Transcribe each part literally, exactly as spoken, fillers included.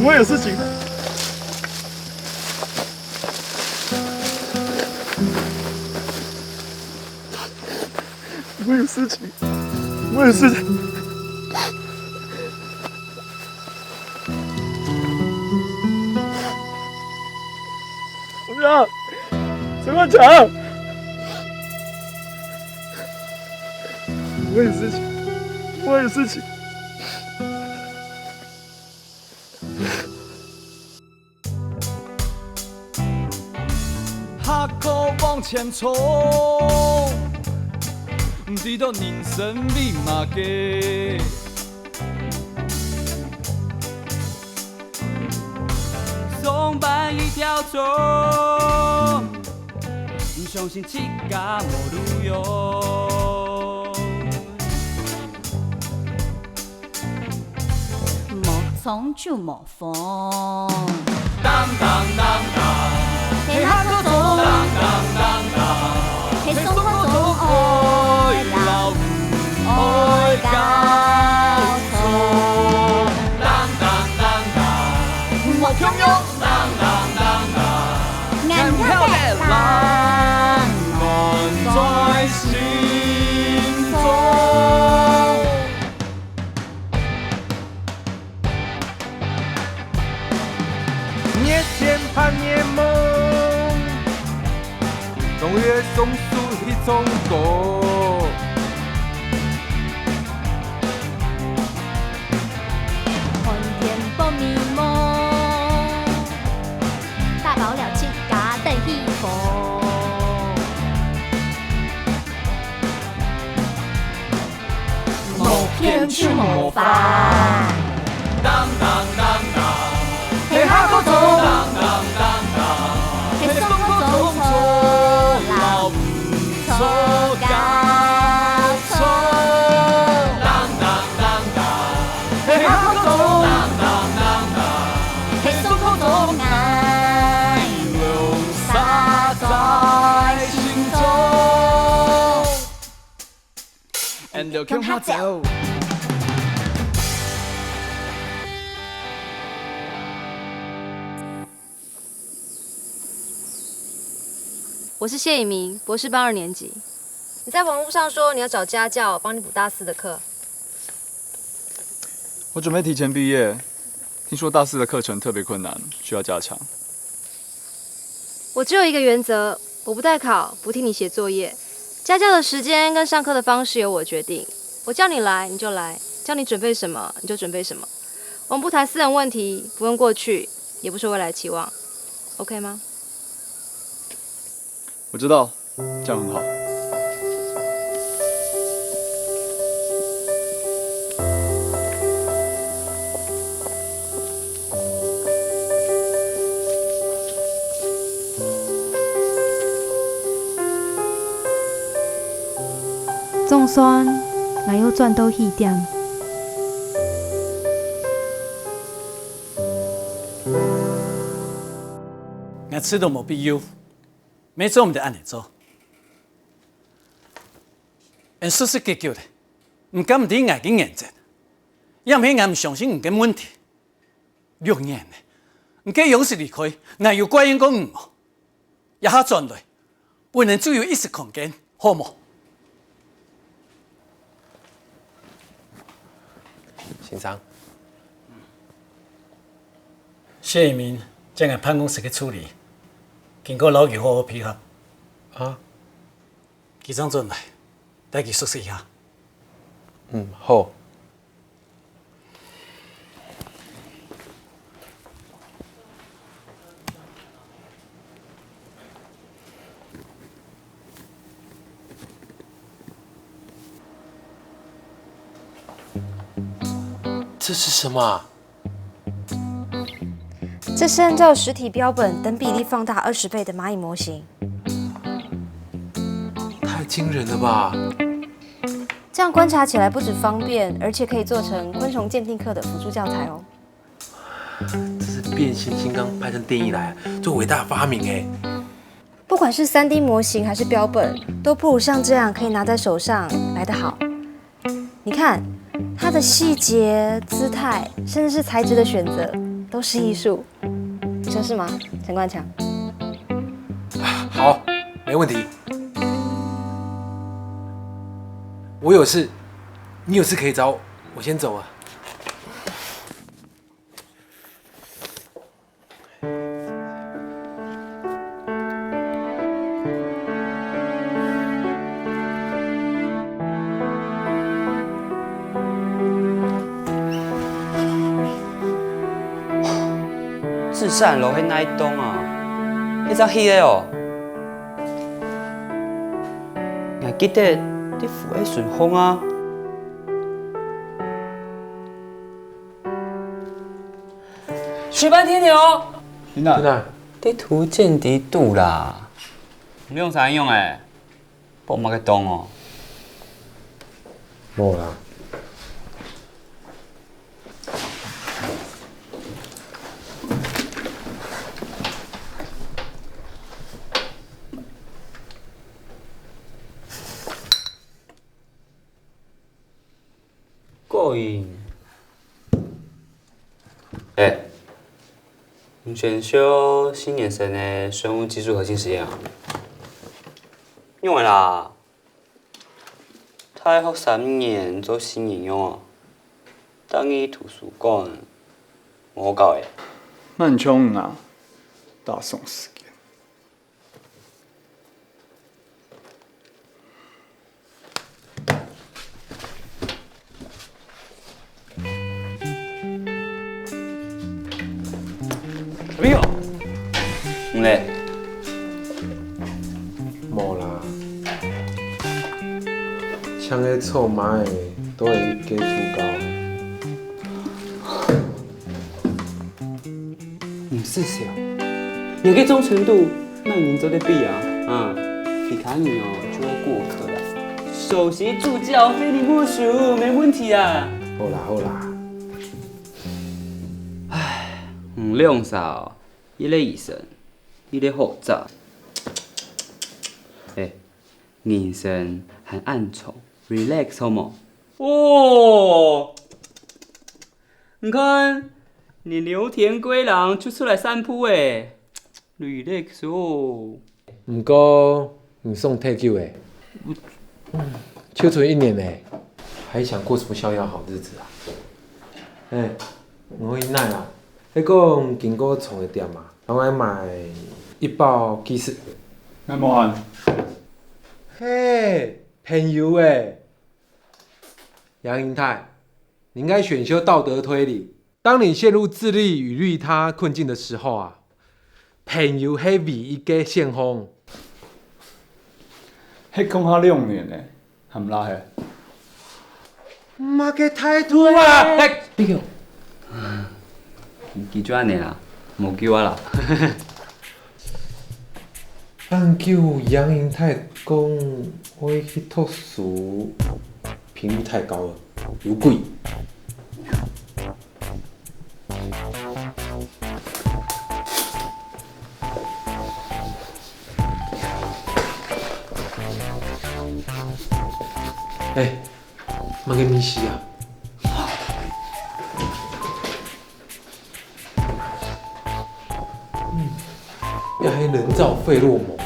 我有事情。我有事情。我有事情。 怎么样？怎么讲？我有事情，我有事情。 下課往前衝，毋知道人生為麼个。上班一條蟲，毋相信自家無路用。無蟲就無 風。當當當當，係下課鐘，當當當當，係上課鐘，愛老母愛交錯。當當當當，莫共樣，當當當當，𠊎曉得啦，安在心中。 日前盼夜夢，終於送出一種歌。寒天放美夢，打包了自家等起風。 無片就無花。當當當當，係下課鐘，當當當當，係上課鐘，錯老母錯交錯。當當當當，係下課鐘，當當當當，係上課鐘，𠊎攏沙在心中。 𫣆兜共下走。我是謝以明，博士班二年級。你在網路上說你要找家教幫你補大四的課。我準備提前畢業，聽說大四的課程特別困難，需要加強。 我只有一個原則，我不代考，不替你寫作業。家教的時間跟上課的方式由我決定。我叫你來，你就來；叫你準備什麼，你就準備什麼。我們不談私人問題，不問過去，也不說未來期望，OK嗎？我知道，這樣很好。 總算，𠊎又轉到起點。𠊎知道無必要，乜做毋得恁仔做。 𫣆熟識幾久了，你敢毋知𠊎个原則？也毋係𠊎毋相信你个問題。六年了，你个勇氣離開，𠊎有怪怨過你無？這下轉來，分𫣆自由一息空間，好無？先生，謝以明，這𠊎辦公室个助理，經過摎佢好好配合。啊？ 佢正轉來，帶佢熟識一下。嗯，好。這是什麼啊？ 這是按照實體標本等比例放大二十倍的螞蟻模型。太驚人了吧！這樣觀察起來不止方便，而且可以做成昆蟲鑑定課的輔助教材哦。這是變形金剛拍成電影來，做偉大的發明欸。不管是三D模型還是標本，都不如像這樣可以拿在手上來得好。 你看，它的細節、姿態，甚至是材質的選擇，都是艺术，你说是吗，陈冠强？好，没问题。我有事，你有事可以找我，我先走了。 至善樓係哪一棟啊？一隻戲个哦。𠊎記得在府个順風啊。水半天了哦。你哪？你哪？在圖鑑裡肚啦。你用啥用誒？ 報麼个當哦？無啦。過癮。誒，你選修新年生个生物技術核心實驗啊？用个啦。 大學三年做四年樣哦，逐日圖書館，無好搞誒。那你就用啊，打爽時間。 小朋友，你咧？無啦，像个臭螞蟻都會一个出高。毋使笑，你个忠誠度，哪有人做得比啊？啊，其他人哦，就會過客啦。首席助教非你莫屬，沒問題啊。好啦好啦， 唉，你兩儕哦，一个醫生，一个學者。誒，人生還恁長，relax好無？哦，你看，連劉田歸郎就出來散步誒。 Relax哦。毋過，你爽忒久誒，就賰一年誒，還想過什麼逍遙好日子啊？誒，你去哪啊？係講經過蟲仔店啊，同𠊎買一包雞屎。𠊎無閒。嘿，朋友誒，楊英泰，你應該選修道德推理。 當你陷入智力與利他困境的時候啊，朋友係唯一个選項。係講下兩年呢，還毋罅係？麼个態度啊！哎，你叫，你記住恁呢啦，無救啊啦。恁久楊英泰講愛去讀書，頻率太高了，有鬼。 哎，麼个味緒啊？嗯，這係人造費洛蒙。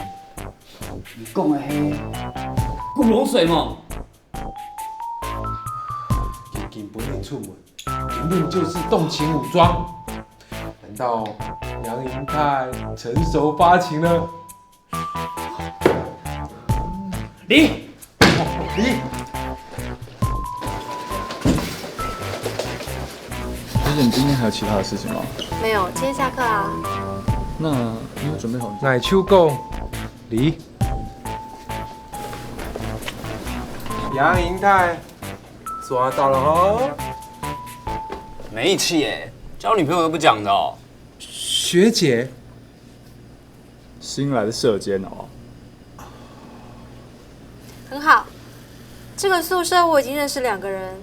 你講个係古龍水無？ 緊緊分你出門，根本就是動情武裝。難道楊英泰成熟發情了？你，你，學姐，你今天還有其他的事情嗎？沒有，今天下課啊。那你有準備好？𠊎就講，你。 楊英泰，抓到了吼！沒義氣耶，交女朋友又不講的哦。學姐，新來的舍監哦。很好，這個宿舍我已經認識兩個人，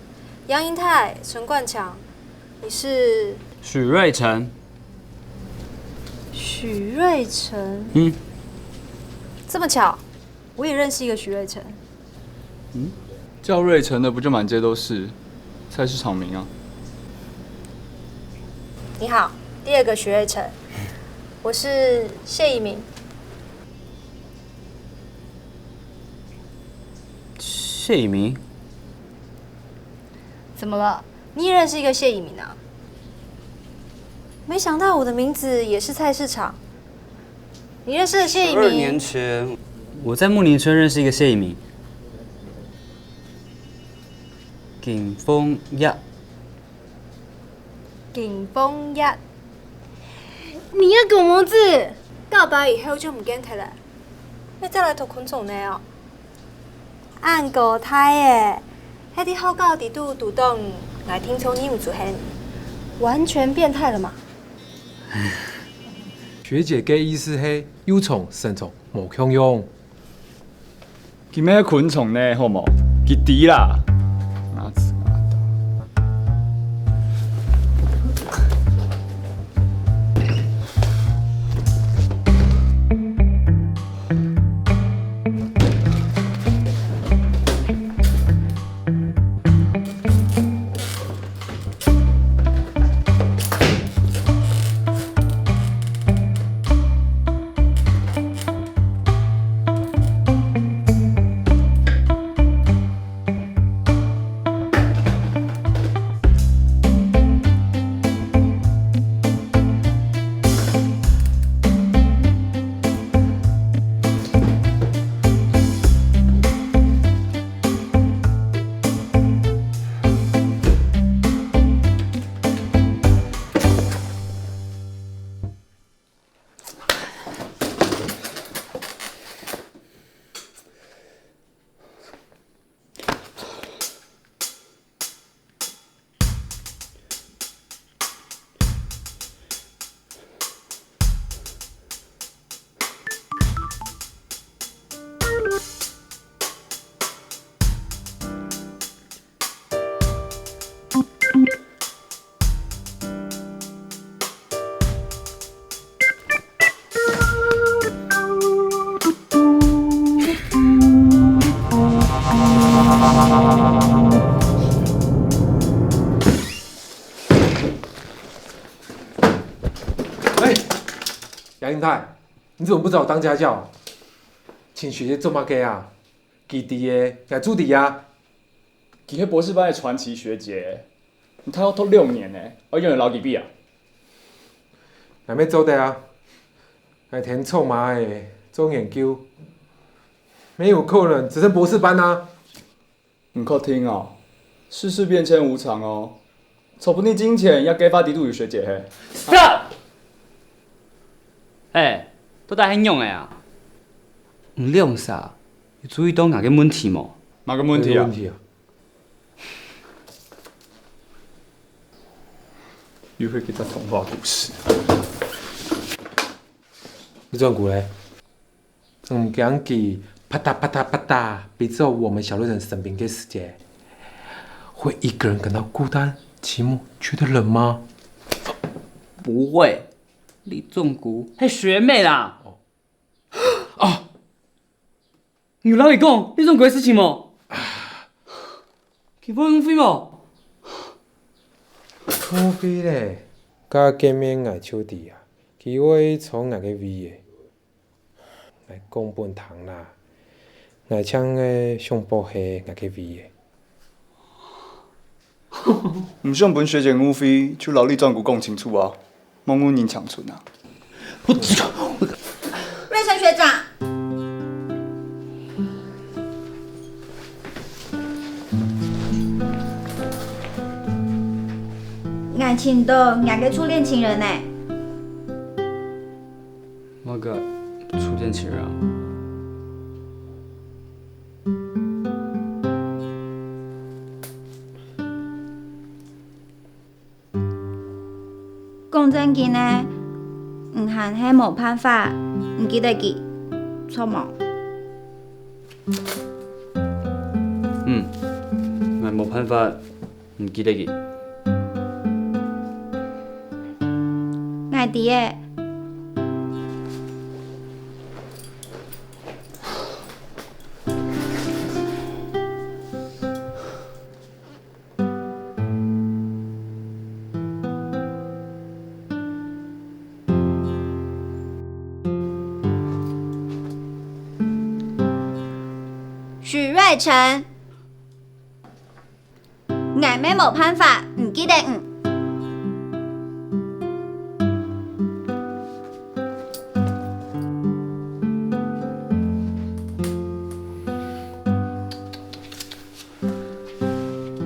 楊英泰、陳冠強。你是？許瑞辰。許瑞辰？嗯。這麼巧？ 我也認識一個許瑞辰。嗯，叫瑞辰的不就滿街都是？菜市場名啊。你好，第二个徐瑞成，我是谢以明。谢以明？怎么了？你也认识一个谢以明啊？没想到我的名字也是菜市场。你认识的谢以明？十二年前，我在木林村认识一个谢以明。景峰呀，景峰呀，你个狗毛子，告白以后就唔见忒了，你再来读昆虫呢哦？恁个大个，还在學校底肚读懂，𠊎聽錯你毋就係完全變態了嘛？學姐个意思係幼蟲、成蟲無共樣。 佢乜係昆蟲呢，好無？佢知啦。杨英泰，你怎么不找我当家教？请学姐做么个啊？佢知个，𠊎就知啊。佢係博士班个傳奇學姐，你讀六年呢，愛仰仔摎佢比啊？ 𠊎乜做得啊！𠊎天草麻个做研究，乜有可能直升博士班啊！你確定哦？世事變遷無常哦，說不定進前也該塊地肚有學姐嘿。 Stop！哎，到底係仰仔啊？你兩儕有注意到𠊎个問題無？麼个問題啊？問題啊！ 又係一隻童話故事。你轉過來，你驚佢啪嗒啪嗒啪嗒逼著我們小路人生病个時節，會一個人感到孤單、寂寞、覺得冷嗎？不會，李仲谷係學妹啦。哦， 你有摎佢講李仲谷个事情無？佢會誤會無？誤會咧，該見面𠊎就知啊，佢會坐𠊎个位仔。𠊎講分你聽啦，𠊎淨係想保係𠊎个位仔。 毋想分學姐誤會，就摎李總顧講清楚啊，莫誤人青春啊。瑞成學長，𠊎尋著𠊎个初戀情人呢。 麼个初戀情人啊？ 講正經个，你還係無辦法毋記得佢，著無？嗯，𠊎無辦法毋記得佢。 𠊎知了。許瑞成，𠊎乜無辦法毋記得你。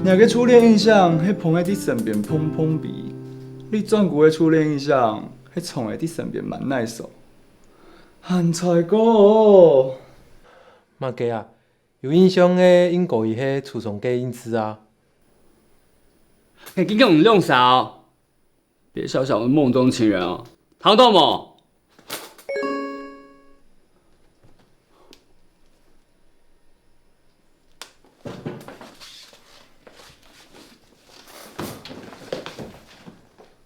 若个初戀印象係捧仔在身邊膨膨鼻，你轉久个初戀印象係藏仔在身邊滿哪所。 還在講麼个啊？有印象个應該係初中个影子啊。𠊎緊講你兩儕哦，別小小的夢中情人哦，聽到無？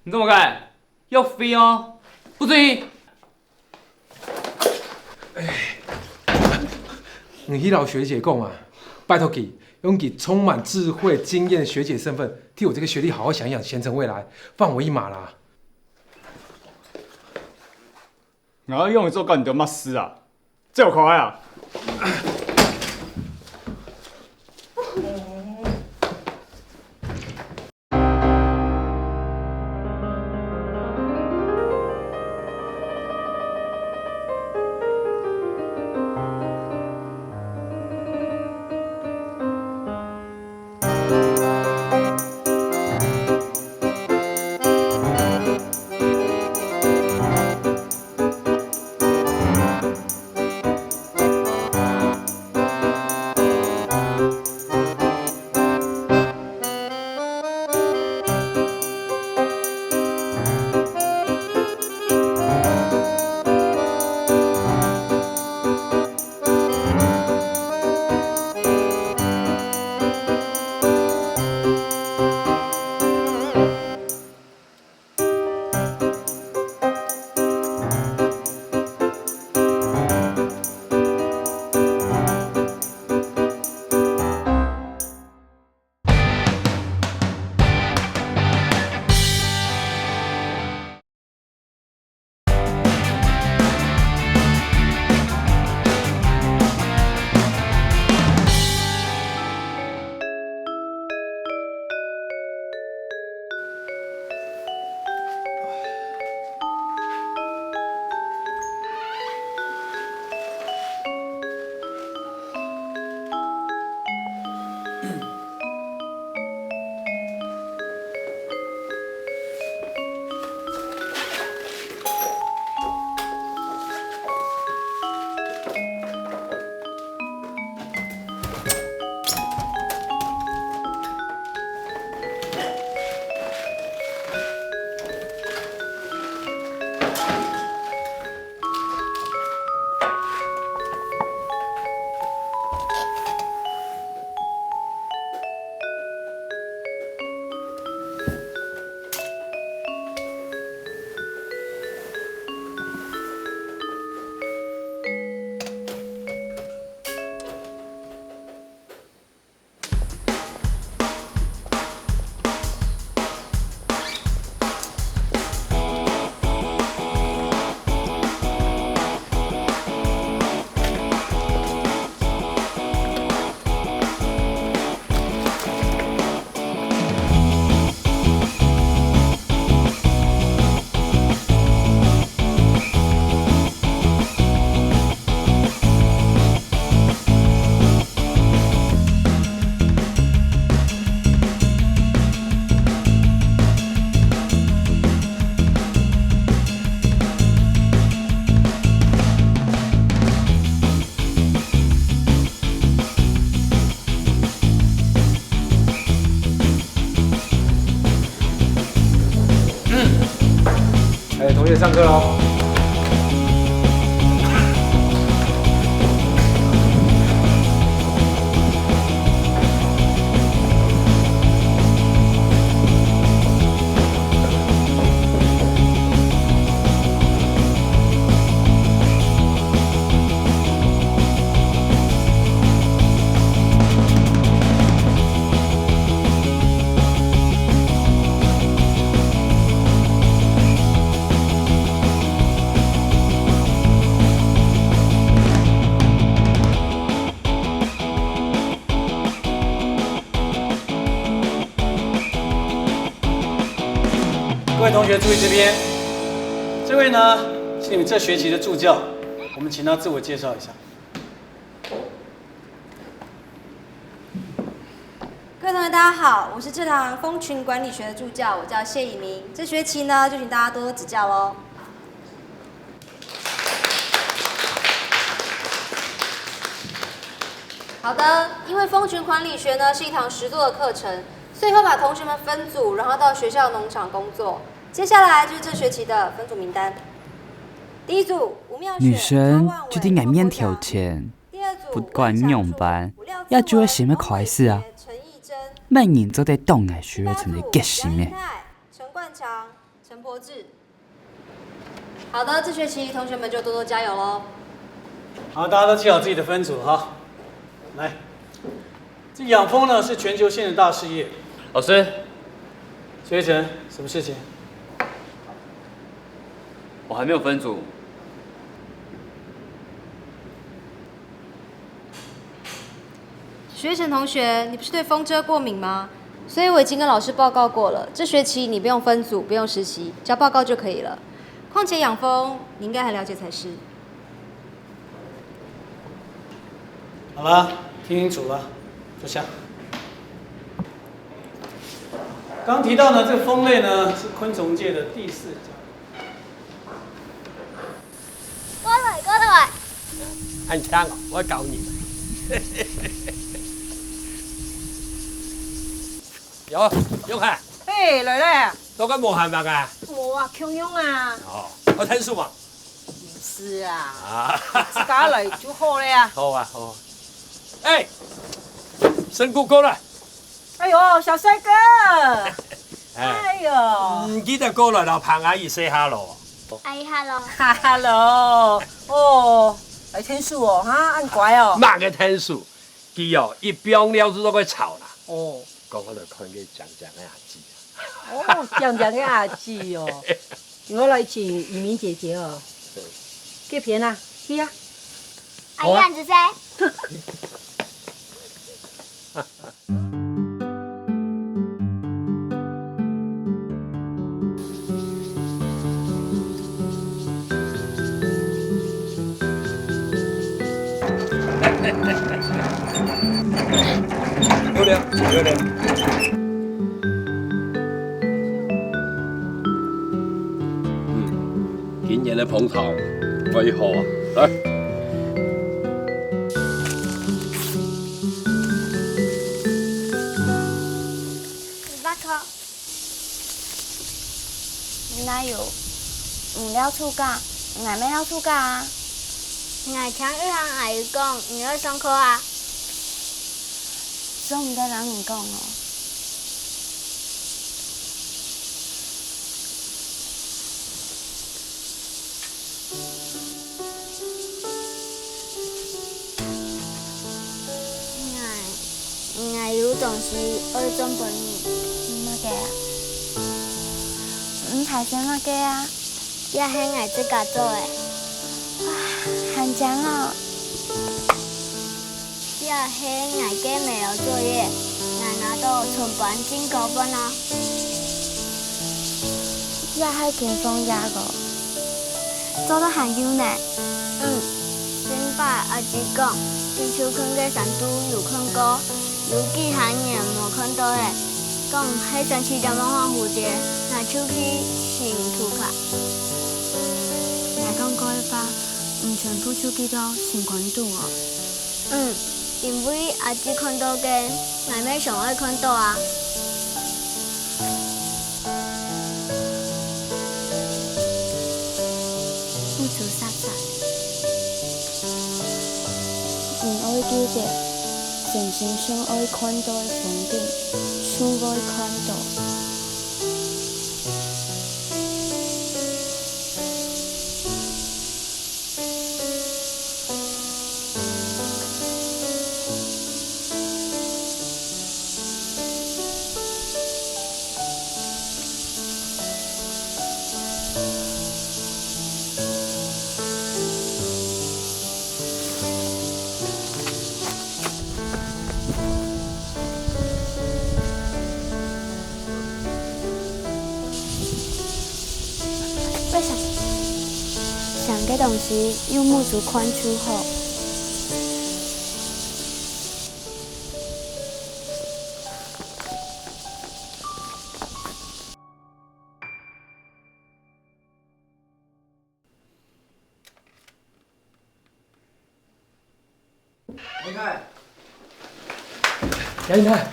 你做麼个？要飛哦，不准！ 你去摎學姐講啊，拜託佢，用佢充滿智慧、經驗的學姐身份，替我這個學弟好好想一想前程未來，放我一馬啦。𠊎愛用你做干你兜麼事啊？走開啊！ 哎，同學，上課嘍。同学注意这边，这位呢是你们这学期的助教，我们请他自我介绍一下。各位同学，大家好，我是这堂蜂群管理学的助教，我叫谢以明。这学期呢，就请大家多多指教喽。好的，因为蜂群管理学呢是一堂实作的课程，所以会把同学们分组，然后到学校农场工作。接下来就是这学期的分组名单。第一组，吴妙雪，女神就在俺面头前，不管仰般，也就會想要開始啊。乜人做得當愛學會成个決心誒。陳冠強、陳柏志。好的，这学期同学们就多多加油喽。好，大家都记好自己的分组哈。来，这养蜂呢是全球性的大事业。老师，学成什么事情？我还没有分组。学成同学，你不是对蜂蛰过敏吗？所以我已经跟老师报告过了，这学期你不用分组，不用实习，交报告就可以了。况且养蜂，你应该很了解才是。好了，听清楚了，坐下。刚提到呢，这个蜂类呢是昆虫界的第四家。过来，过来。安强，我教你。有，永汉，嘿，来了。都个无闲忙啊？无啊，共样啊。哦，我听书嘛。是啊，啊，自家来就好了呀。好啊，好啊。哎，生哥哥了。哎呦，小帅哥。哎，哎呦，你记得过来老彭阿姨 say hello。哎，hello。 Hello，哦，来听书哦，哈，恁乖哦。哪个听书？佢哦，一放了就做个吵啦。哦，讲我来看个讲讲个阿姊。哦，讲讲个阿姊哦，我来请雨明姐姐哦。这边啊，去啊。哎呀，你这谁？漂亮，漂亮。嗯，今年的蜂巢可以好啊，来。一百块。哪有？你了暑假，𠊎乜了暑假啊。𠊎聽玉涵阿姨講，你愛上課啊。做毋得摎人講哦。 𠊎，𠊎有東西愛轉分你。麼个啊？毋係麼个啊？這係𠊎自家做个。哇，還靚哦！這係𠊎个美勞作業，𠊎拿到全班盡高分啊！這係金鳳爺个。 做得還有呢。嗯，先擺阿姊講，佢就近个山肚有看過，有幾下年無看到咧。講係生趣點樣換蝴蝶，𠊎就去尋圖卡。𠊎講過个話，毋全部就記到心肝肚哦。嗯，因為阿姊看到个，𠊎乜想愛看到啊。 不出煞煞。你愛記得，真心想愛看到个風景，就會看到。像个东西用目珠看就好。 楊太，楊太，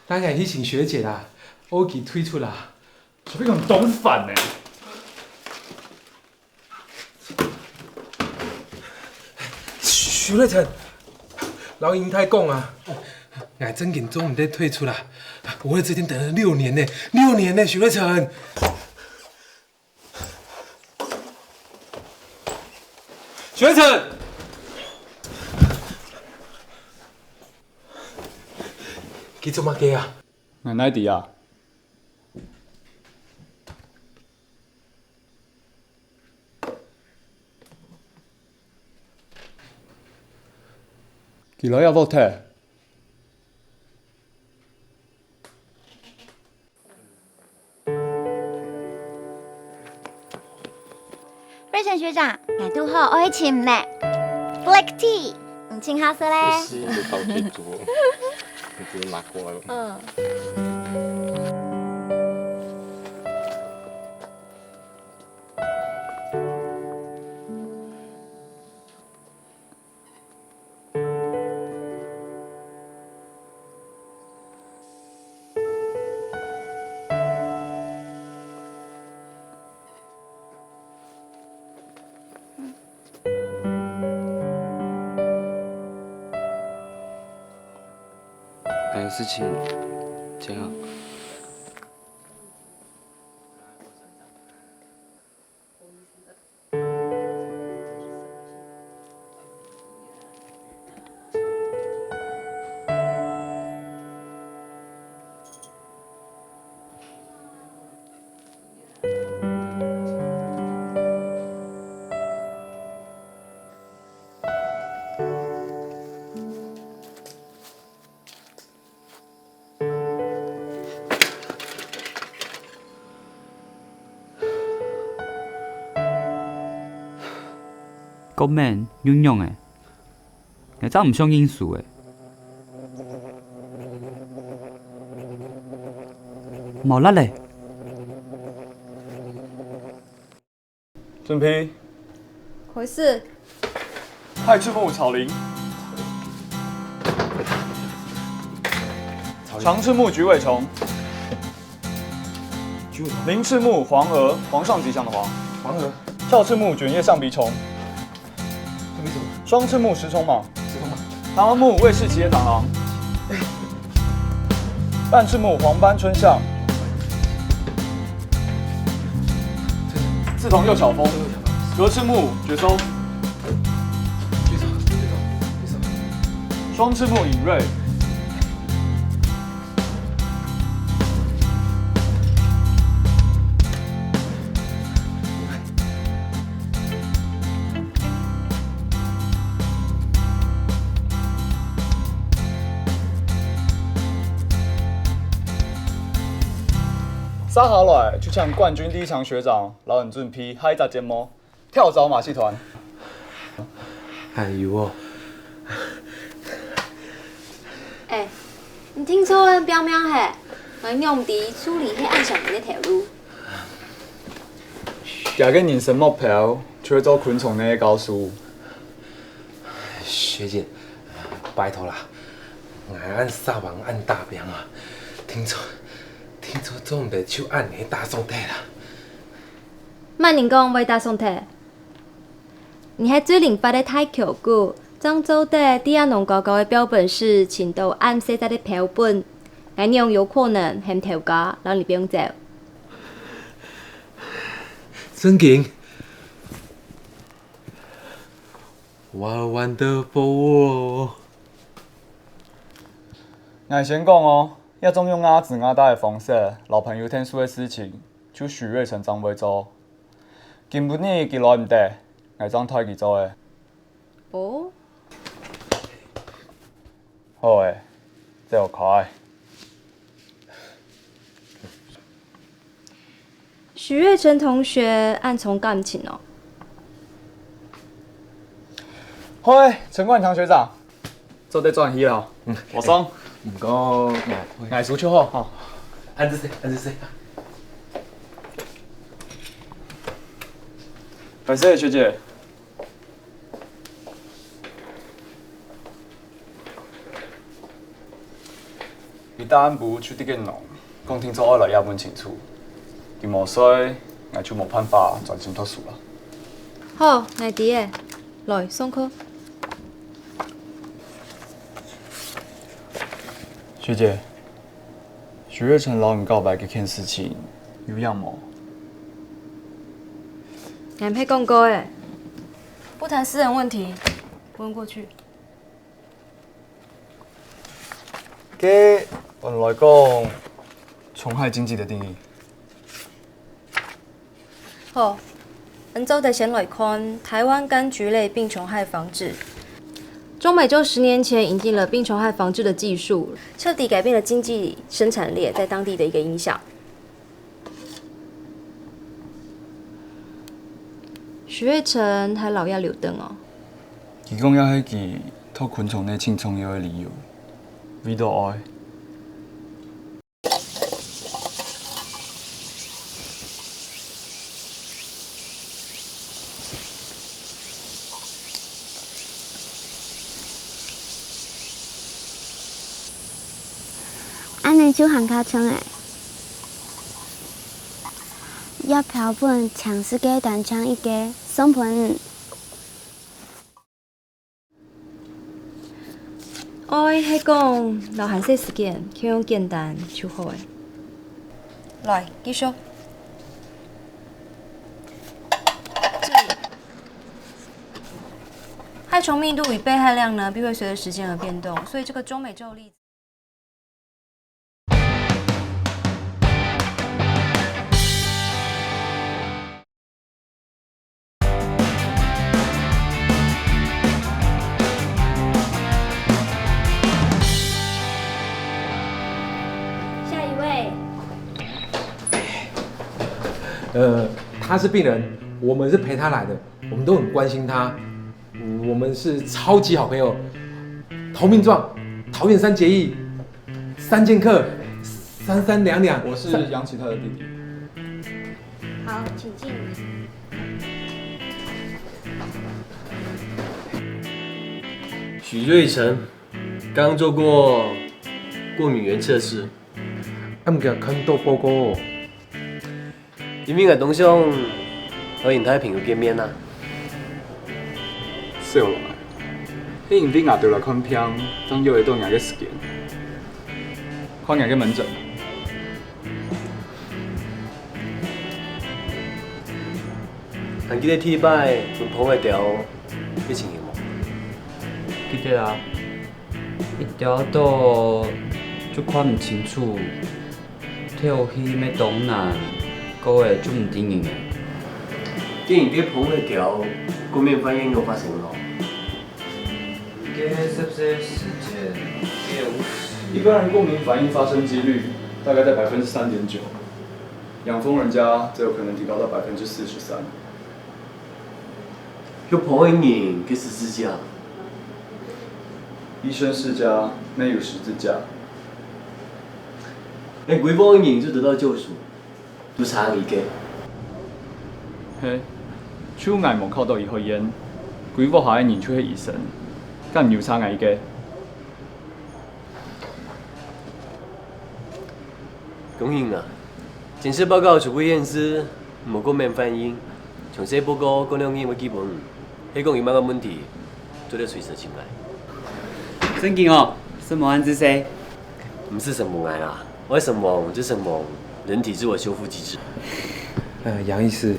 帶𠊎去尋學姊啦，𠊎愛佢退出啦。這個人當煩呢。許瑞成，摎楊太講啊，𠊎正經做毋得退出啦，𠊎這間等了六年呢，六年呢，許瑞成。 學成，佢做麼个啊？𠊎哪知啊？佢來也無忒。 瑞成學長，𠊎堵好愛尋呢。Black tea，你請客食嘞。是，你搞清楚，你直接拿过来。嗯。 哎，事情这样。 國民，仰仔？𠊎正毋想認輸欸！無力咧！ 準備，開始。太赤木草蛉，長赤木菊尾虫，林赤木黄鹅，皇上吉祥的皇，黄鹅，翘赤木卷叶象鼻虫，双赤木食虫蟒，食虫蟒，螳螂目卫士企鹅螳螂。 半翅目黄斑春象，刺桐右巧蜂，隔翅目绝搜，双翅目隐瑞。 續下來就請冠軍第一場學長摎你準備下一隻節目，跳蚤馬戲團。哎喲！哎，你定著愛拚命係？𠊎仰知處理係恁傷人个頭路。 厥个人生目標就係做昆蟲个教授。學姊，拜託啦，𠊎恁煞猛恁打拚啊，定著定著做毋得就恁仔打爽忒啦。麼人講會打爽忒？你係最靈活个大橋骨，正做得在這農高校个標本室尋著恁細隻个標本，𠊎仰有可能喊頭家摎你放走？ 正經？What a wonderful world！ 𠊎先講哦，這種用壓子壓大个方式摎朋友𢯭手个事情，就許瑞成正會做。今晡日佢來毋得，𠊎正代佢做个。 哦。好欸，走開。許瑞成同學恁重感情哦。嗨，陳冠強學長，做得轉去了。嗯，我送。毋過，𠊎，𠊎收就好。好。恁仔細，恁仔細。感謝學姐。 佢打暗晡就直接弄，講聽朝愛來這問清楚。佢無睡，𠊎就無辦法專心讀書啦。好，𠊎知了。來，上課。學姐，徐瑞成摎你告白這件事情，有影無？𠊎毋係講過了，不談私人問題，問過去。 該，𫣆來講，蟲害經濟个定義。好，𫣆做得先來看台灣柑橘類病蟲害防治。中美洲十年前引進了病蟲害防治的技術，徹底改變了經濟生產鏈在當地的一個影響。 徐瑞成還留這留等哦。佢講這係佢讀昆蟲內盡重要个理由，為著愛。 恁仔就還較像欸。這標本淨係該單淨一個，送分你。愛係講留還細時間，就用簡單就好欸。來，繼續。這裡。害蟲密度與被害量呢，必會隨著時間而變動，所以這個中美洲例子 下一位。呃，他是病人，我們是陪他來的，我們都很關心他。嗯，我們是超級好朋友，投名狀，桃園三結義，三劍客，三三兩兩。我是楊啟泰的弟弟。好，請進。許瑞成，剛做過過敏原測試。啊，毋過看到報告哦。 因為𠊎當想摎𫣆大朋友見面啊。小龍啊，係因為𠊎兜來看病，正約會著若个時間，看若个門診。還記得第一擺分蜂仔叮个情形無？記得啊，一叮著就看毋清楚， 敨氣乜當難，過仔就毋知人了。既然該蜂仔叮，過敏反應有發生無？該係不係時間，該有時。一般人過敏反應發生機率大概在百分之三點九，養蜂人家則有可能提高到百分之四十三。 畜蜂个人个十字架。醫生世家，乜有十字架。連歸屋个人就得到救贖，就差𠊎一個。係，就𠊎無靠著醫學院，歸屋下个人就係醫生，敢毋有差𠊎一個？ 恭喜你啊！檢視報告初步顯示，無過敏反應。詳細報告過兩日會寄分你，係講有麼个問題，做得隨時尋𠊎。正經哦，承蒙恁仔細。毋使承蒙𠊎啦，愛承蒙就承蒙人體自我修復機制。呃，楊醫師，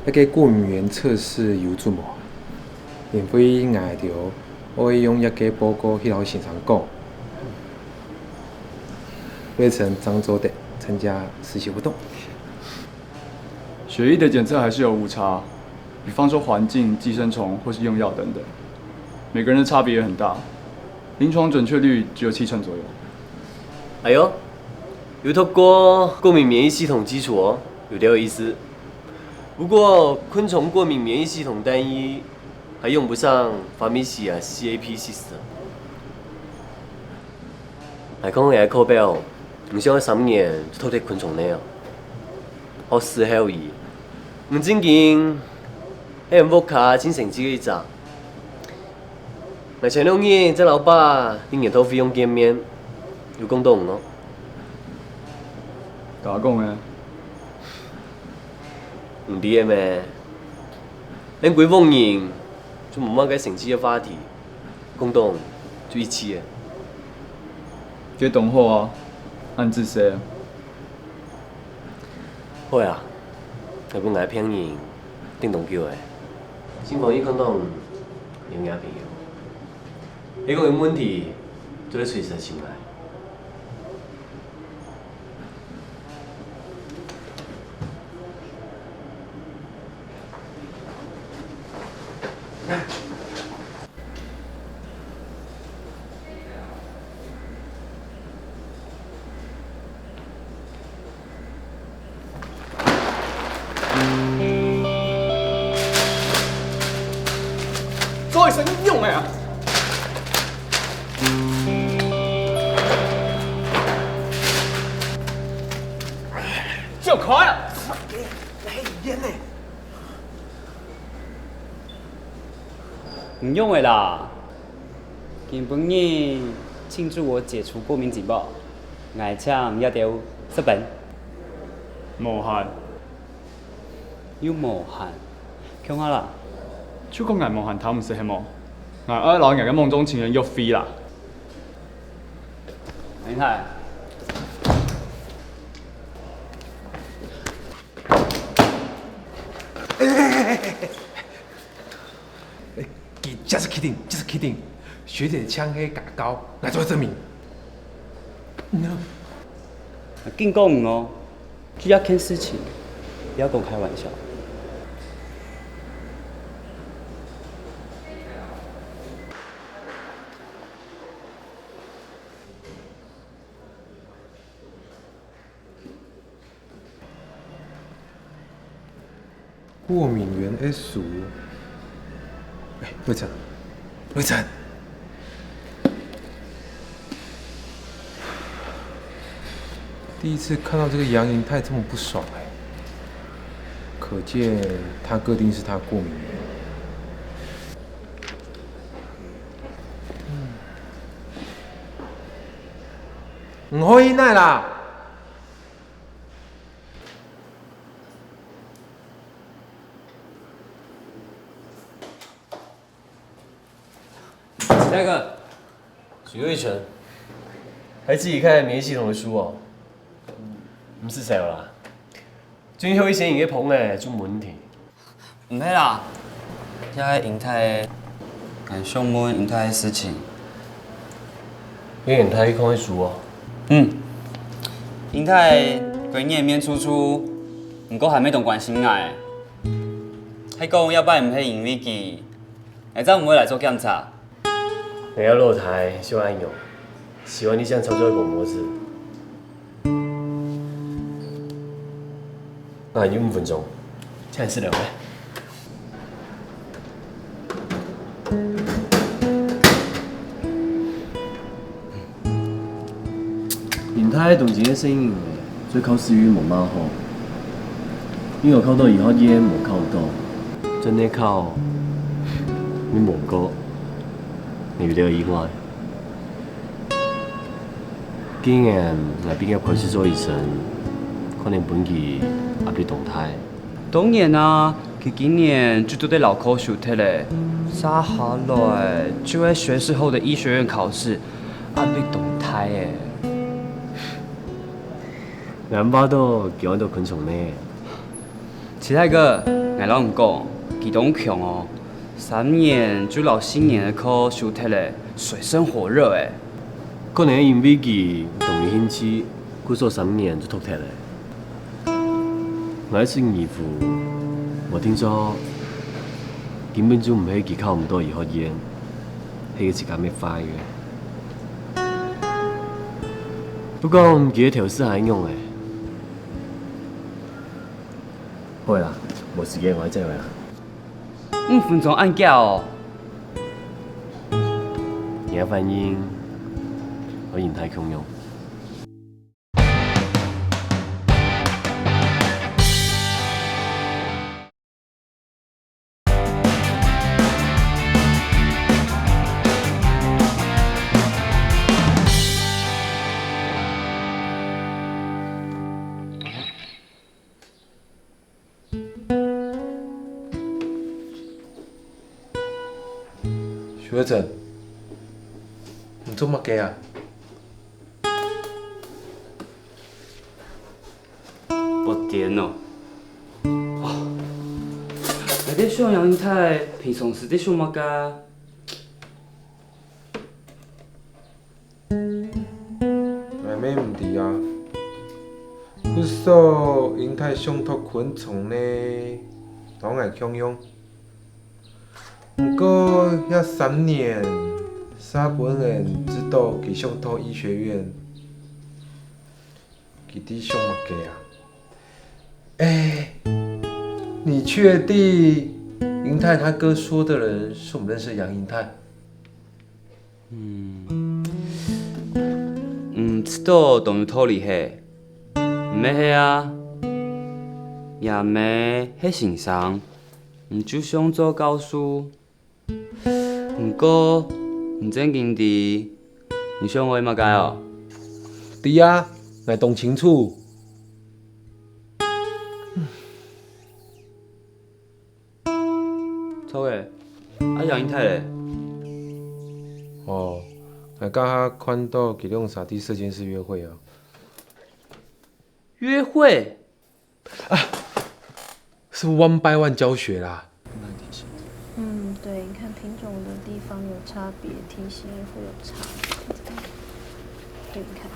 該個過敏原測試有準無？因為𠊎兜 𠊎會用這個報告去摎先生講。未曾正做得參加實習活動。血液的檢測還是有誤差，比方說環境、寄生蟲或是用藥等等，每個人的差別也很大，臨床準確率只有七成左右。哎喲，有讀過過敏免疫系統基礎哦，有點意思。不過昆蟲過敏免疫系統單一，還用不上Farmacia CAP system。還講𠊎个課表，毋想愛三年就讀忒昆蟲呢哦。學時候伊，毋正經，係𠊎屋下盡生趣个一隻。𠊎前兩日正摎爸一年度費用見面，有講到毋哦？ 假講个。毋知个咩？𠊎歸屋人就無麼个生趣个話題，講到就一致个。這當好啊，恁仔細啊。好啊，𠊎分𠊎个病人等當久个，新朋友看到有𠊎朋友，係講有問題，做得隨時尋𠊎。 做醫生用个啊！走開啊！來煙呢？毋用个啦，今晡日慶祝我解除過敏警報，𠊎請你兜食飯。無閒。 又無閒，共下啦。就講𠊎無閒，聽毋識係無？𠊎愛摎𠊎个夢中情人約會啦。林太。 佢just kidding，just kidding。學姐請係假交，𠊎做證明。No。緊講哦，這件事情不要跟我開玩笑。 過敏原X五。哎，瑞成，瑞成，第一次看到這個楊銀泰這麼不爽哎，可見他個定是他過敏原。嗯，你好意奈啦！ 大哥，水又一層，還自己看免疫系統的書哦。毋使愁啦，最後一些營業膨咧，就無問題。毋係啦，這係英泰，𠊎想問英泰个事情。你英泰看个書哦？嗯，英泰歸日面臭臭，毋過還係當關心𠊎。係講這擺毋係因為佢， 𠊎正毋會來做檢查。𠊎个老弟就恁樣，希望你想操作一個模子。還有五分鐘，請你食了沒？ 英泰當今个細人仔，對考試又無麼好，又有考到醫學院無考到，轉內考又無過，有兜意外。既然𠊎畢業開始做醫生，可能分佢壓力當大。 當然啊，佢今年就做得摎課修忒咧，續下來就係學士後个醫學院考試，壓力當大欸。𠊎毋怕到佢愛到昆蟲呢。齊大哥，𠊎摎你講，佢當強哦，三年就摎四年个課修忒咧，水深火熱欸。可能因為佢當有興趣，故所三年就讀忒咧。 𠊎係疑狐，無定著，根本就毋係佢考毋到醫學院，係佢自家搣壞个。不過，佢个頭勢還恁樣欸。好啦，無時間，𠊎愛走啦。五分鐘恁遽哦！你个反應和英台共樣。 徐慧珍，你做麼个啊？發癲哦！哦，𠊎在想楊英台平常時在想麼个啊？ 𠊎乜毋知啊。不過英台想擇昆蟲呢，同𠊎共樣。毋過這三年，煞分人知道佢想擇醫學院，佢在想麼个啊？哎，你確定英台他哥說的人是我們認識的楊英台？ 嗯，毋知道當有道理嘿。毋係啊，若姆係先生，你就想做教授。毋過，你正經知你想愛麼个哦？知啊，𠊎當清楚。 著欸，啊楊英台咧？哦，𠊎這下看著佢兩儕在實驗室約會啊。約會？啊，是one by one教學啦。嗯，對，你看品種的地方有差別，體型也會有差別。給你看。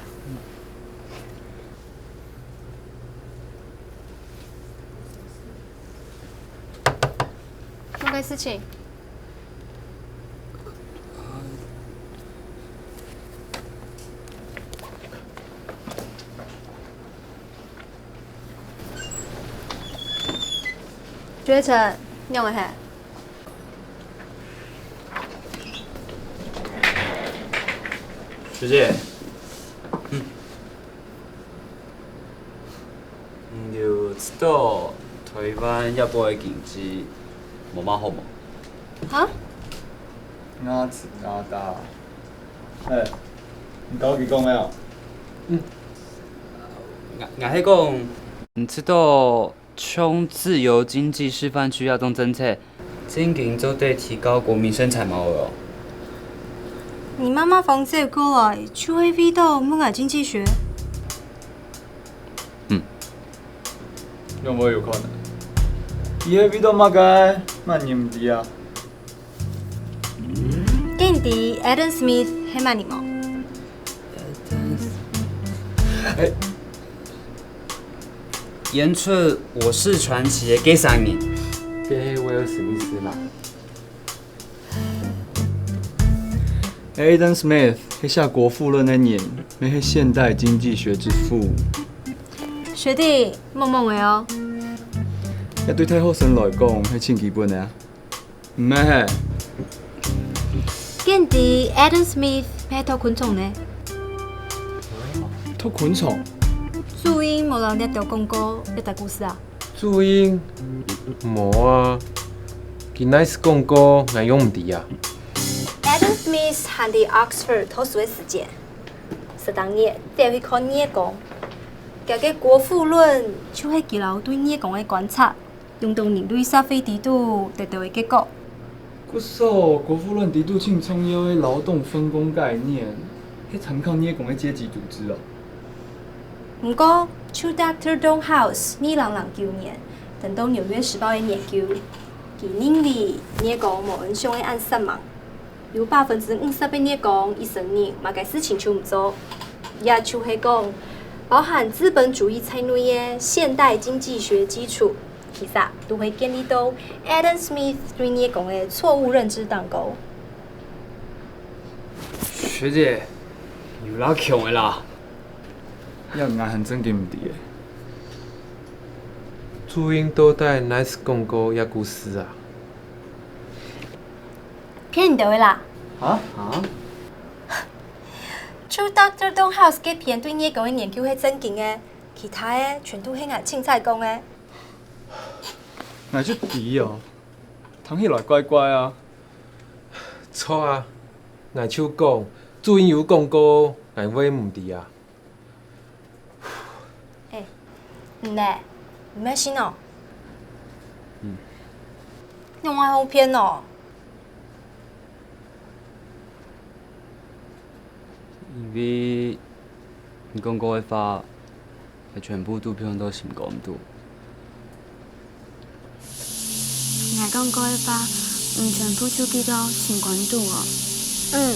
麼个事情？覺成，仰仔係？ 學姐，嗯，你有知道台灣這擺个經濟無麼好無？哈？𠊎知𠊎知。欸，你到底講个啊？嗯，𠊎𠊎係講，你知道 像自由經濟示範區這種政策，正經做得提高國民生產毛額哦。你媽媽房子過來，就係為著問𠊎經濟學？嗯。仰會有可能？佢係為著麼个，麼人毋知啊？該你知Adam Smith係麼人無？欸， 演出《我是傳奇》个該儕人。該係威爾史密斯嘛。Adam Smith係寫《國富論》个人，乜係現代經濟學之父。學弟，懵懵仔哦。這對大學生來講係盡基本个啊。 毋係。該你知Adam Smith係擇昆蟲呢？擇昆蟲？朱茵無摎你兜講過這兜故事啊？朱茵？無啊，佢哪時講過，𠊎仰毋知啊。Adam Smith還在Oxford讀書个時節，十當日，佢去看月光。厥个《國富論》就係佢摎對月光个觀察。 用到人類社會制度得到个結果。故所，國富論制度盡重要个勞動分工概念，係參考月光个階級組織哦。毋過，就Doctor Dornhaus二零零九年，登到《紐約時報》个研究，佢認為月光無恁想个恁煞猛。 有百分之五十个月光，一生人麼个事情就毋做。也就係講，包含資本主義在內个現代經濟學基礎，其實都係建立到Adam Smith對月光个錯誤認知當高。學姐，有夠強个啦！這𠊎還真經毋知欸。朱茵到底哪時講過這故事啊？騙你兜个啦。啊？啊？就Doctor Stonehouse該篇對月光个研究係正經个，其他个全都係𠊎凊彩講个。𠊎就知哦，聽起來怪怪啊。著啊，𠊎就講，主任有講過，𠊎會毋知啊。 欸，你呢？你毋愛信哦？嗯。仰會好騙哦？因為你講過个話，𠊎全部都放到心肝肚。 𠊎講過个話，你全部就記到心肝肚哦。嗯，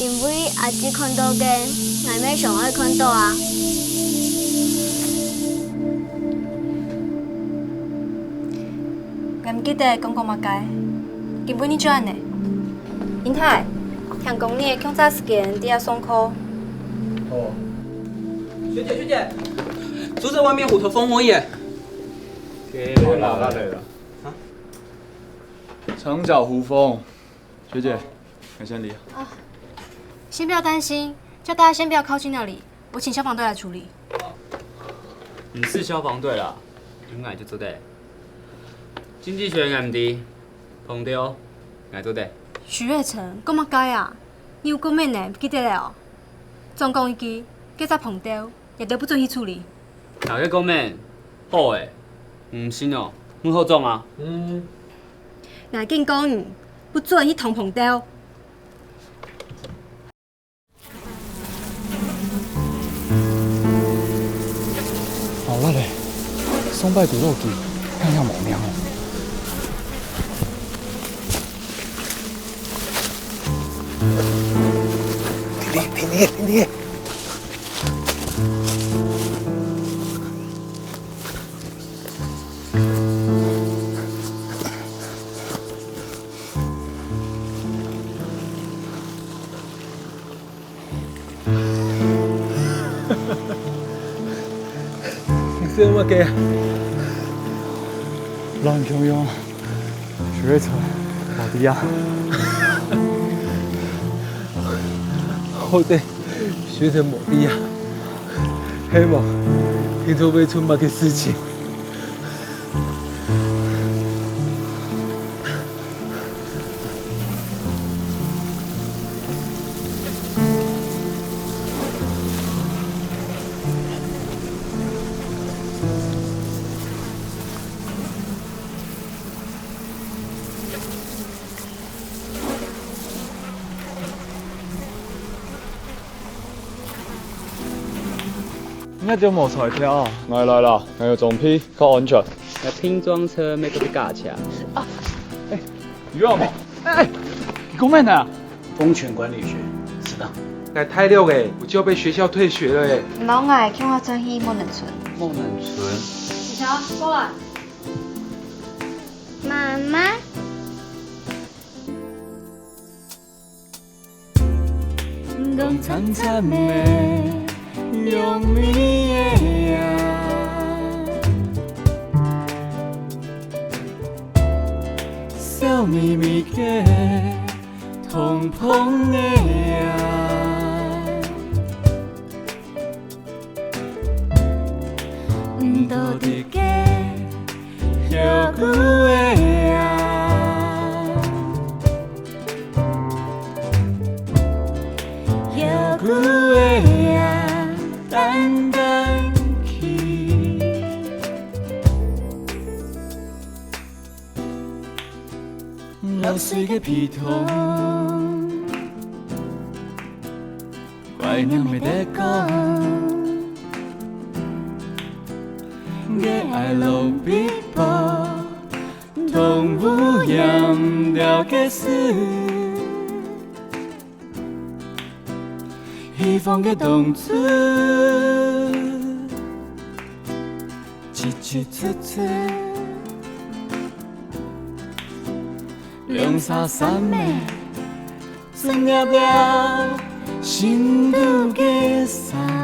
因為阿姊看到个，𠊎乜想愛看到啊。𠊎毋記得講過麼个，今晡日就恁呢。英泰，聽講你共隻時間在這上課。哦。學姐，學姐，就在外面虎頭蜂窩耶。好啦，好啦。 長腳胡蜂，學姐，你先離。啊，先不要擔心，叫大家先不要靠近那裡，我請消防隊來處理。毋使消防隊啦，有𠊎就做得。經濟學𠊎毋知，膨脹𠊎做得。徐瑞成，講麼个啊？你有過敏呢，毋記得了哦？總講一句，該隻膨脹， 你兜不准去處理。𠊎个過敏好欸，毋信哦，你好裝啊？嗯。𠊎緊講你，不准去動膨脹。好啦咧，上擺堵著佢，看下無命哦。停停停停停！ 你笑麼个？亂用用。 徐瑞成，老弟啊。好得，徐瑞成無在啊。希望聽說會出麼个事情。 你兜無在跳，𠊎來啦，𠊎有裝備，較安全。𠊎拼裝車，乜過比駕車。啊，欸，有啊無？欸，欸，你講麼个啊？風權管理學，是的。𠊎大六欸，𠊎就愛被學校退學了欸。你摎𠊎共下轉去木能村。木能村？你瞧，過來。媽媽。 講慘慘个，用力个啊，笑眯眯个，通膨个啊。 毋多知个，後久个啊，後久个啊，等等去。老水个皮桶。 懷念个地方，个愛落尾巴，動物養了个事，希望个冬至，七七七七，兩三三个。 只入了心肚个山。